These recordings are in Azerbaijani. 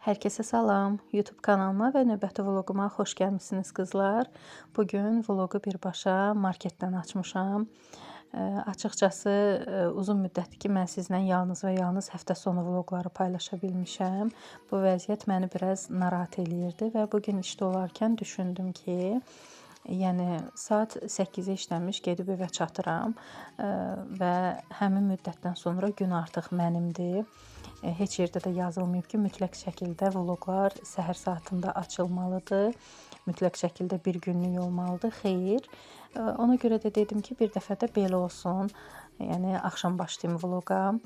Herkese salam. YouTube kanalıma və növbəti vloguma xoş gəlmisiniz qızlar. Bugün vlogu birbaşa marketdən açmışam. Açıqcası uzun müddətdir ki, mən sizlə yalnız və yalnız həftə sonu vloqları paylaşa bilmişəm. Bu vəziyyət məni biraz narahat eləyirdi və bugün işdə olarkən düşündüm ki, yəni saat 8-ə işləmiş gedib evə çatıram və həmin müddətdən sonra gün artıq mənimdir. Heç yerdə də yazılmayıb ki, mütləq şəkildə vloqlar səhər saatında açılmalıdır. Mütləq şəkildə bir günlük olmalıdır. Xeyr. Ona görə də dedim ki, bir dəfə də belə olsun. Yəni axşam başlayım vloqa.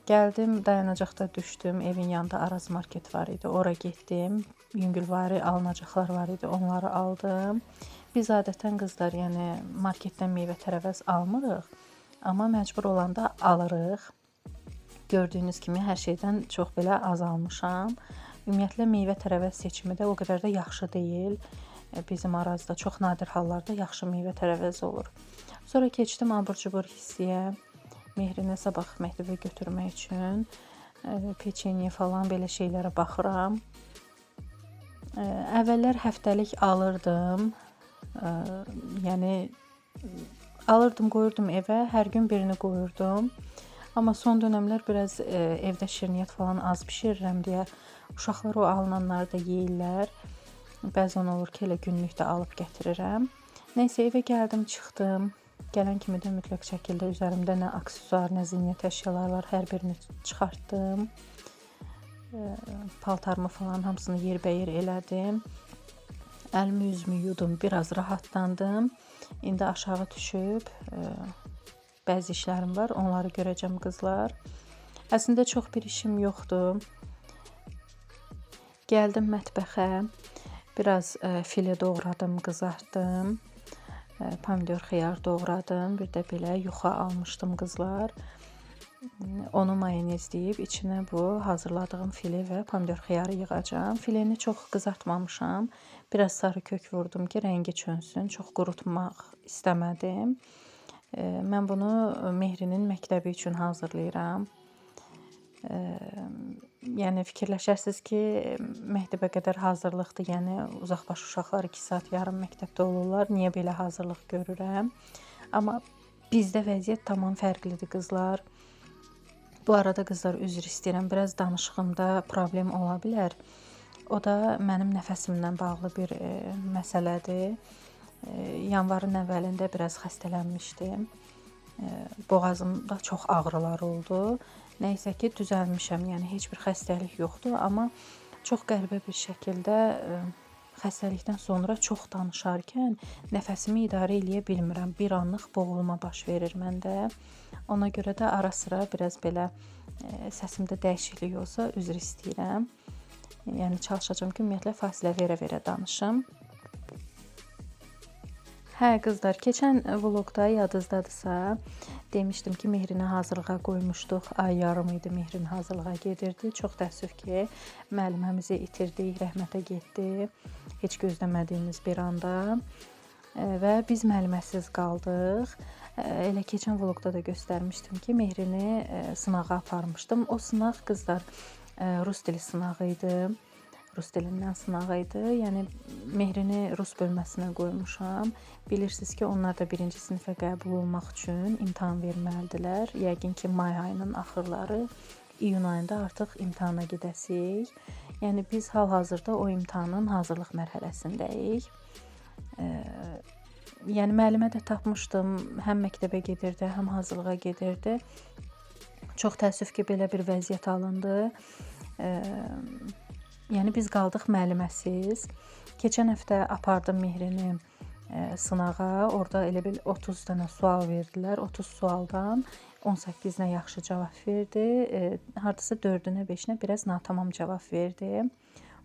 Gəldim, dayanacaqda düşdüm. Evin yanında Araz market var idi. Ora getdim. Yüngülvari alınacaqlar var idi. Onları aldım. Biz adətən qızlar, yəni marketdən meyvə tərəvəz almırıq. Amma məcbur olanda alırıq. Gördüyünüz kimi hər şeydən çox belə az almışam. Ümumiyyətlə meyvə tərəvəz seçimi də o qədər də yaxşı deyil. Bizim Arazda çox nadir hallarda yaxşı meyvə tərəvəz olur. Sonra keçdim abur-cubur hissəyə. Mehrini sabah məktəbə götürmək üçün peçenye falan belə şeylərə baxıram. Əvvəllər həftəlik alırdım. Yəni alırdım, qoyurdum evə, hər gün birini qoyurdum. Amma son dönəmlər biraz evdə şirniyyat falan az bişirirəm deyə uşaqlar o alınanları da yeyirlər. Bəzən olur ki, elə günlük də alıb gətirirəm. Nəysə evə gəldim, çıxdım. Gələn kimi də mütləq şəkildə üzərimdə nə aksesuar, nə zinət əşyaları var, hər birini çıxartdım. Paltarımı falan hamısını yerbəyer elədim. Əlimi üzümü yudum, biraz rahatlandım. İndi aşağı düşüb bəzi işlərim var, onları görəcəm qızlar. Əslində çox bir işim yoxdur. Gəldim mətbəxə. Biraz file doğradım, qızartdım. Pomidor, xiyar doğradım. Bir də belə yuxa almışdım qızlar. Onu mayonezləyib içinə bu hazırladığım file və pomidor xiyarı yığacağam. Fileni çox qızartmamışam. Biraz sarı kök vurdum ki, rəngi çönsün. Çox qurutmaq istəmədim. Mən bunu Mehrinin məktəbi üçün hazırlayıram. Yəni fikirləşərsiniz ki, məktəbə qədər hazırlıqdır. Yəni uzaqbaşı uşaqlar 2 saat yarım məktəbdə olurlar. Niyə belə hazırlıq görürəm? Amma bizdə vəziyyət tamam fərqlidir qızlar. Bu arada qızlar üzr istəyirəm. Biraz danışığımda problem ola bilər. O da mənim nəfəsimlə bağlı bir məsələdir. Yanvarın əvvəlində biraz xəstələnmişdim. Boğazımda çox ağrılar oldu. Nəysə ki, düzəlmişəm. Yəni heç bir xəstəlik yoxdur, amma çox qəribə bir şəkildə xəstəlikdən sonra çox danışarkən nəfəsimi idarə eləyə bilmirəm. Bir anlıq boğulma baş verir məndə. Ona görə də ara-sıra biraz belə səsimdə dəyişiklik olsa üzr istəyirəm. Yəni çalışacağam ki, ümumiyyətlə fasilə verə-verə danışım. Hə qızlar, keçən vloqda yadınızdadırsa demişdim ki, Mehrini hazırlığa qoymuşduq. Ay yarım idi Mehrin hazırlığa gedirdi. Çox təəssüf ki, müəlliməmizi itirdik, rəhmətə getdi. Heç gözləmədiyimiz bir anda. Və biz müəlliməsiz qaldıq. Elə keçən vloqda da göstərmişdim ki, Mehrini sınağa aparmışdım. O sınaq qızlar rus dili sınağı idi. Rus dilindən sınağı idi. Yəni Mehrini rus bölməsinə qoymuşam. Bilirsiniz ki, onlar da 1-ci sinifə qəbul olmaq üçün imtahan verməlidirlər. Yəqin ki, may ayının axırları, iyun ayında artıq imtahana gedəsik. Yəni biz hal-hazırda o imtahanın hazırlıq mərhələsindəyik. Yəni müəllimə də tapmışdım. Həm məktəbə gedirdi, həm hazırlığa gedirdi. Çox təəssüf ki, belə bir vəziyyət alındı. Yəni biz qaldıq müəlliməsiz. Keçən həftə apardım Mehrini sınağa. Orada elə bil 30 dənə sual verdilər. 30 sualdan 18-nə yaxşı cavab verdi. Hardasa 4-ünə, 5-inə biraz natamam cavab verdi.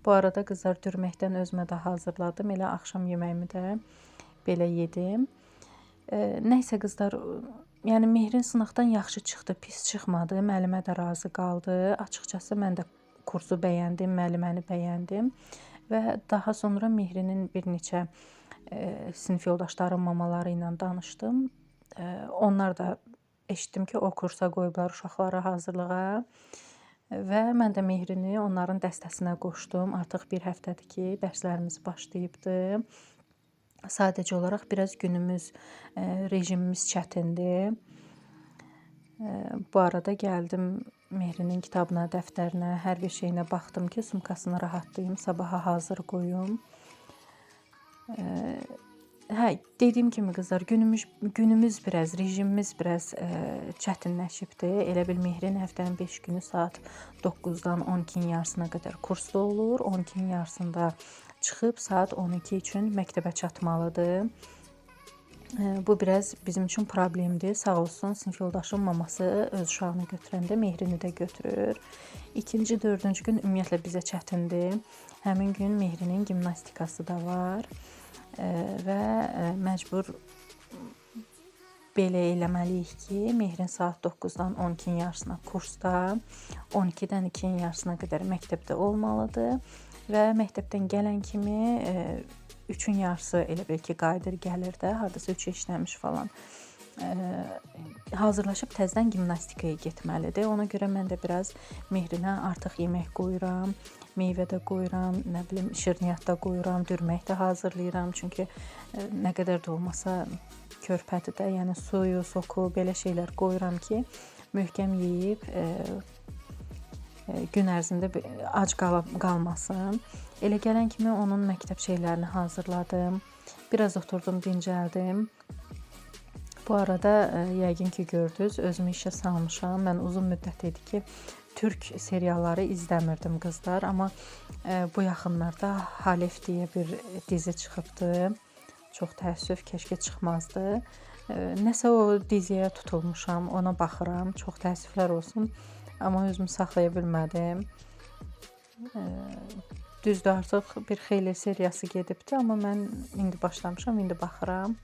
Bu arada qızlar dürməkdən özümə də hazırladım. Elə axşam yeməyimi də belə yedim. Nəysə qızlar, yəni Mehrin sınaqdan yaxşı çıxdı, pis çıxmadı. Müəllimə də razı qaldı. Açıqcası mən də kursu bəyəndim, müəlliməni bəyəndim və daha sonra Mehrinin bir neçə sinif yoldaşlarım mamaları ilə danışdım. Onlar da eşitdim ki, o kursa qoyublar uşaqları hazırlığa. Və mən də Mehrini onların dəstəsinə qoşdum. Artıq bir həftədir ki, dərslərimiz başlayıbdı. Sadəcə olaraq biraz günümüz, rejimimiz çətindir. Bu arada gəldim Mehrinin kitabına, dəftərinə, hər bir şeyinə baxdım ki, sumkasını rahatlayım, sabaha hazır qoyum. Hə, dediyim kimi qızlar, günümüz biraz, rejimimiz biraz çətinləşibdi. Elə bil Mehrin həftənin 5 günü saat 9-dan 12-nin yarısına qədər kursda olur. 12-nin yarısında çıxıb saat 12 üçün məktəbə çatmalıdır. Bu biraz bizim üçün problemdir. Sağ olsun, sinif yoldaşım maması öz uşağını götürəndə Mehrini də götürür. İkinci, dördüncü gün ümumiyyətlə bizə çətindir. Həmin gün Mehrinin gimnastikası da var. Və məcbur belə eləməliyik ki, Mehrin saat 9-dan 12-nin yarısına kursda, 12-dən 2-nin yarısına qədər məktəbdə olmalıdır və məktəbdən gələn kimi 3-ün yarısı elə bil ki, qayıdır gəlir də, hardasa 3 işləmiş falan. Hazırlaşıb təzədən gimnastikaya getməlidir. Ona görə mən də biraz Mehrinə artıq yemək qoyuram, meyvə də qoyuram, nə bilim şirniyyat da qoyuram, dürmək də hazırlayıram. Çünki nə qədər də olmasa körpədir də, yəni suyu, soku, belə şeylər qoyuram ki, möhkəm yeyib gün ərzində ac qalmasın. Elə gələn kimi onun məktəb şeylərini hazırladım. Biraz oturdum, dincəldim. Bu arada yəqin ki gördünüz, özümü işə salmışam. Mən uzun müddət idi ki, türk serialları izləmirdim qızlar, amma bu yaxınlarda Halef deyə bir dizi çıxıbdı. Çox təəssüf, keşkə çıxmazdı. Nəsə o diziyə tutulmuşam, ona baxıram. Çox təəssüflər olsun, amma özümü saxlaya bilmədim. Düzdür, artıq bir xeyli seriyası gedibdi, amma mən indi başlamışam, indi baxıram.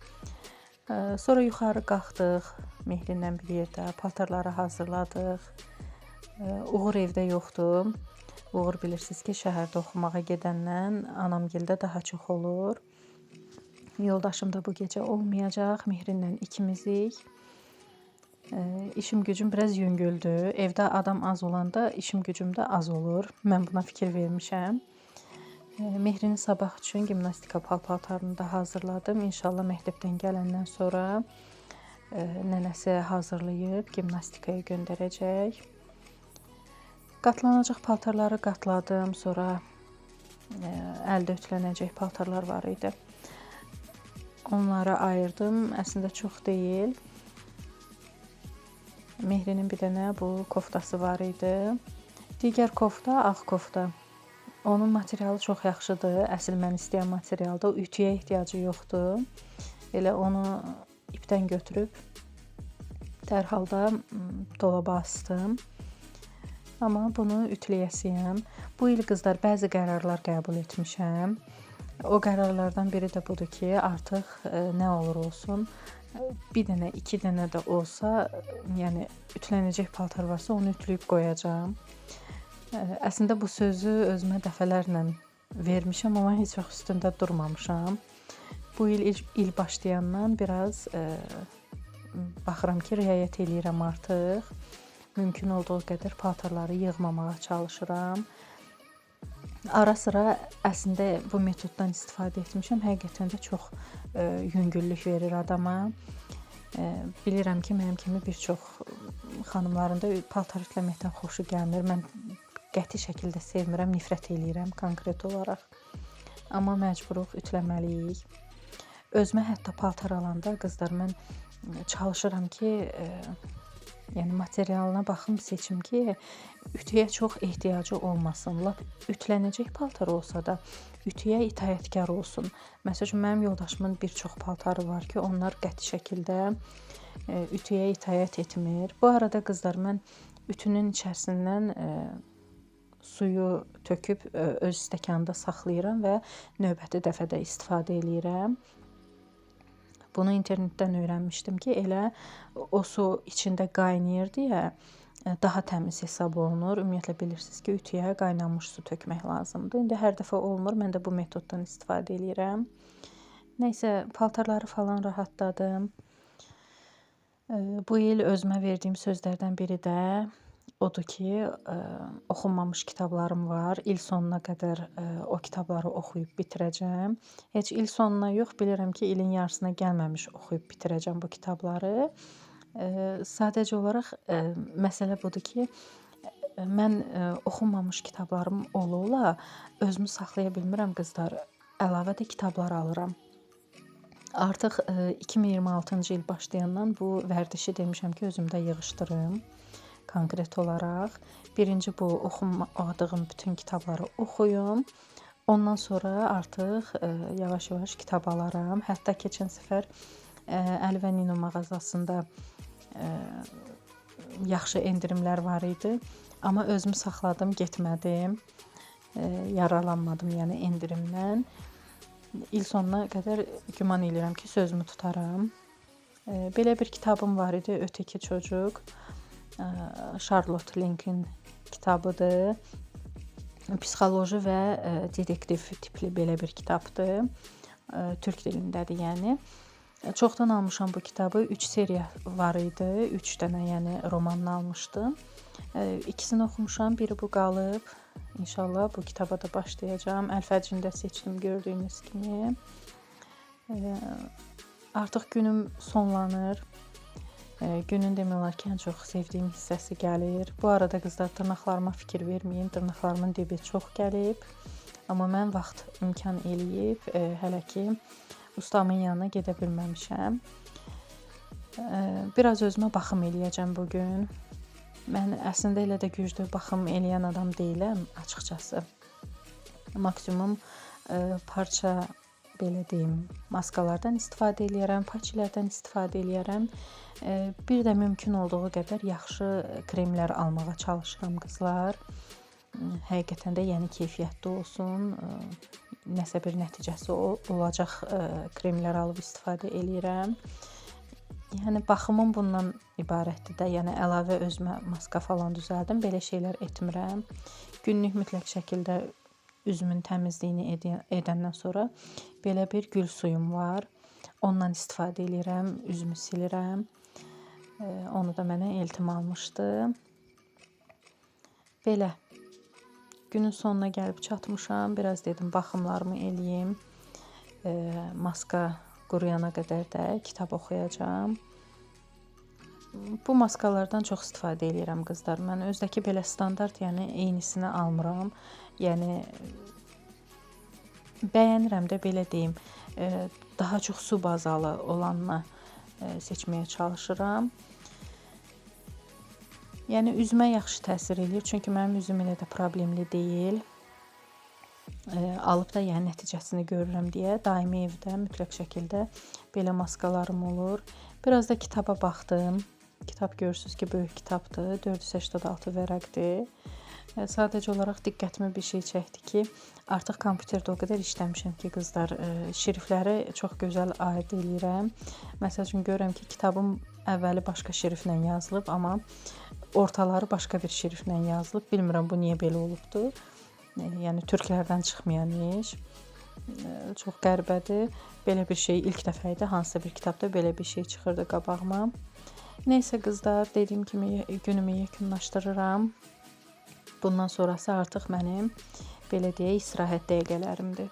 Sonra yuxarı qalxdıq Mehrinlə bir yerdə, paltarları hazırladıq. Uğur evdə yoxdur. Uğur bilirsiniz ki, şəhərdə oxumağa gedəndən anamgildə daha çox olur. Yoldaşım da bu gecə olmayacaq. Mehrinlə ikimizik. İşim gücüm biraz yüngüldür. Evdə adam az olanda işim gücüm də az olur. Mən buna fikir vermişəm. Mehrinin sabah üçün gimnastika paltarını da hazırladım. İnşallah məktəbdən gələndən sonra nənəsi hazırlayıb gimnastikaya göndərəcək. Qatlanacaq paltarları qatladım. Sonra əldə ütülənəcək paltarlar var idi. Onları ayırdım. Əslində çox deyil. Mehrinin bir dənə bu koftası var idi. Digər kofta ağ kofta. Onun materialı çox yaxşıdır. Əsl mən istəyən materialdır. Ütüyə ehtiyacı yoxdur. Elə onu ipdən götürüb dərhal da dolaba asdım. Amma bunu ütüləyəsiyəm. Bu il qızlar bəzi qərarlar qəbul etmişəm. O qərarlardan biri də budur ki, artıq nə olur olsun, bir dənə, iki dənə də olsa, yəni ütülənəcək paltar varsa onu ütüləyib qoyacağam. Əslində bu sözü özümə dəfələrlə vermişəm, amma heç vaxt üstündə durmamışam. Bu il il başlayandan biraz baxıram ki, riayət eləyirəm artıq. Mümkün olduğu qədər paltarları yığmamağa çalışıram. Ara sıra əslində bu metoddan istifadə etmişəm. Həqiqətən də çox yüngüllük verir adama. Bilirəm ki, mənim kimi bir çox xanımların da paltar ütləməkdən xoşu gəlmir. Mən qəti şəkildə sevmirəm, nifrət eləyirəm konkret olaraq. Amma məcburuq, ütləməliyik. Özümə hətta paltar alanda qızlar mən çalışıram ki, yəni materialına baxım, seçim ki, ütüyə çox ehtiyacı olmasın. Lap ütülənəcək paltar olsa da ütüyə itaətkar olsun. Məsəl üçün mənim yoldaşımın bir çox paltarı var ki, onlar qəti şəkildə ütüyə itaət etmir. Bu arada qızlar mən ütünün içərisindən suyu töküb öz stəkanda saxlayıram və növbəti dəfədə istifadə eləyirəm. Bunu internetdən öyrənmişdim ki, elə o su içində qaynayır deyə daha təmiz hesab olunur. Ümumiyyətlə bilirsiniz ki, ütüyə qaynamış su tökmək lazımdır. İndi hər dəfə olmur. Mən də bu metoddan istifadə eləyirəm. Nəysə, paltarları falan rahatladım. Bu il özümə verdiyim sözlərdən biri də odur ki, oxunmamış kitablarım var. İl sonuna qədər o kitabları oxuyub bitirəcəm. Heç il sonuna yox, bilirəm ki, ilin yarısına gəlməmiş oxuyub bitirəcəm bu kitabları. Sadəcə olaraq məsələ budur ki, mən oxunmamış kitablarım ola-ola özümü saxlaya bilmirəm qızlar. Əlavə də kitablar alıram. Artıq 2026-cı il başlayandan bu vərdişi demişəm ki, özümdə yığışdırım konkret olaraq. Birinci bu oxumadığım bütün kitabları oxuyum. Ondan sonra artıq yavaş-yavaş kitab alaram. Hətta keçən səfər Əli və Nino mağazasında yaxşı endirimlər var idi. Amma özümü saxladım, getmədim. Yararlanmadım, yəni endirimdən. İl sonuna qədər güman eləyirəm ki, sözümü tutaram. Belə bir kitabım var idi, Öteki Çocuk. Charlotte Linkin kitabıdır. Psixoloji və detektiv tipli belə bir kitabdır. Türk dilindədir, yəni. Çoxdan almışam bu kitabı. 3 seriya var idi. 3 dənə, yəni romanını almışdım. İkisini oxumuşam, biri bu qalıb. İnşallah bu kitaba da başlayacağam. Əl-fəcrini də seçdim gördüyünüz kimi. Artıq günüm sonlanır. Günün demək olar ki, ən çox sevdiyim hissəsi gəlir. Bu arada qızlar, dırnaqlarıma fikir verməyin. Dırnaqlarımın dibi çox gəlib. Amma mən vaxt imkan eləyib, hələ ki ustamın yanına gedə bilməmişəm. Biraz özümə baxım eləyəcəm bu gün. Mən əslində elə də güclü baxım eləyən adam deyiləm açıqcası. Maksimum parça, belə deyim, maskalardan istifadə eləyərəm, paçilərdən istifadə eləyərəm. Bir də mümkün olduğu qədər yaxşı kremlər almağa çalışıram qızlar. Həqiqətən də, yəni keyfiyyətli olsun, nəsə bir nəticəsi olacaq kremlər alıb istifadə eləyirəm. Yəni baxımım bundan ibarətdir də. Yəni əlavə özümə maska falan düzəldim. Belə şeylər etmirəm. Günlük mütləq şəkildə üzümün təmizliyini edəndən sonra belə bir gül suyum var. Ondan istifadə eləyirəm, üzümü silirəm. Onu da mənə eltim almışdı. Belə. Günün sonuna gəlib çatmışam. Biraz dedim baxımlarımı eləyim. Maska quruyana qədər də kitab oxuyacağam. Bu maskalardan çox istifadə eləyirəm qızlar. Mən özdəki belə standart, yəni eynisini almıram. Yəni bəyənirəm də, belə deyim. Daha çox su bazalı olanını seçməyə çalışıram. Yəni üzümə yaxşı təsir eləyir. Çünki mənim üzüm elə də problemli deyil. Alıb da yəni nəticəsini görürəm deyə daimi evdə mütləq şəkildə belə maskalarım olur. Biraz da kitaba baxdım. Kitab görürsüz ki, böyük kitabdır. 486 vərəqdir. Sadəcə olaraq diqqətimi bir şey çəkdi ki, artıq kompüterdə o qədər işləmişəm ki, qızlar, şriftləri çox gözəl ayırd eləyirəm. Məsəl üçün görürəm ki, kitabın əvvəli başqa şriftlə yazılıb, amma ortaları başqa bir şriftlə yazılıb. Bilmirəm bu niyə belə olubdur. Yəni türklərdən çıxmayan iş. Çox qəribədir. Belə bir şey ilk dəfə idi. Hansısa bir kitabda belə bir şey çıxırdı qabağıma. Neysə qızlar, dediyim kimi günümü yekunlaşdırıram. Bundan sonrası artıq mənim belə deyək, istirahət dəqiqələrimdir.